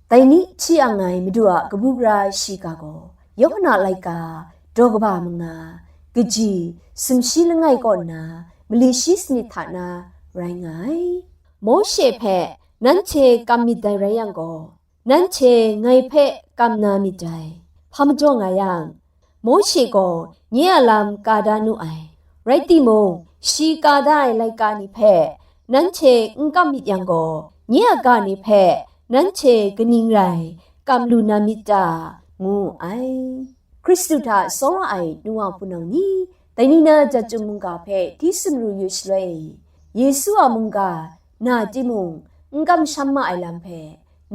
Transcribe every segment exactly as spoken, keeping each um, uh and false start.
Dai ni hti ang ai Madu a kabu gara shiga gaw, Yawhan a laika daw kaba manga, kaji sumshi langai kaw nna mali shi sanit hta na rai nga ai. Mawshe hpe nanhte kam myit dai rai yang gaw, nanhte ngai hpe kam na myit dai. Hpa majaw nga yang, Mawshe gaw nye a lam ka da nu ai. Rai timung, shi ka da ai laika ni hpe nanhte n kam myit yang gaw, nye a ga ni hpe nanhte kaning rai kam lu na myit ta? Ngu ai. Hkristu hta tsawra ai nu wa hpunau ni, dai ni na jat chyum mungga hpe hti sumru yu shaloi, Yesu a mungga na timung, n kamsham ma ai lam hpe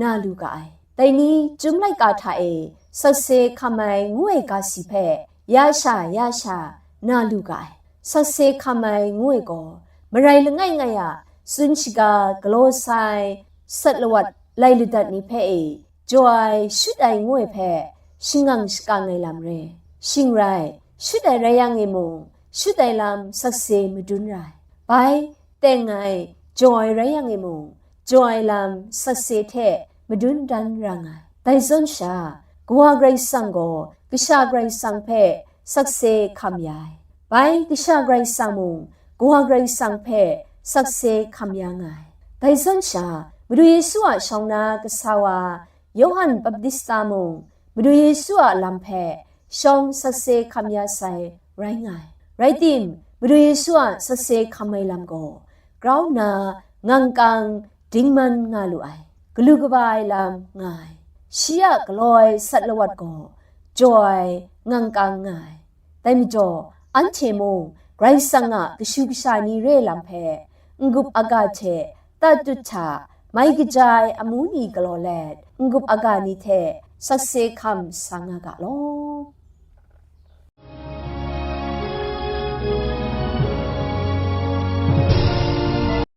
na lu ga ai. Dai ni, Chyum laika hta e sakse hkam ai ngu ai ga si hpe, ya sha ya sha na lu ga ai. Sakse hkam ai ngu ai gaw, marai langai ngai a tsun shaga galaw sai, sat lawat lai ladat ni hpe e, jaw ai, shut ai ngu ai hpe shangang shakang ai lam re. Shing rai, shut ai rai yang e mung, shut ai lam sakse madun ra ai. Bai, teng ai, jaw ai rai yang e mung, jaw ai lam sakse hte madun dan ra nga ai. Dai zawn sha, Kawa Karai Kasang gaw Kasha Karai Kasang hpe sakse hkam ya ai. Bai Kasha Karai Kasang mung Kawa Karai Kasang hpe sakse hkam ya nga ai. Dai zawn sha, Madu Yesu a shawng na kasa wa Yawhan Baptista mung Madu Yesu a lam hpe shawng sakse hkam ya sai rai nga ai. Rai tim, Madu Yesu a sakse hkam ai lam gaw grau nna ngangkang dingman nga lu ai, galu kaba ai lam nga ai. Shi a galaw ai sat lawat gaw jaw ai ngangkang nga ai. Dai majaw, anhte mung Karai Kasang a kashu kasha ni re lam hpe n-gup aga hte tatut hta mai kaja ai amu ni galaw let, n-gup aga ni hte sakse hkam sa nga ga law.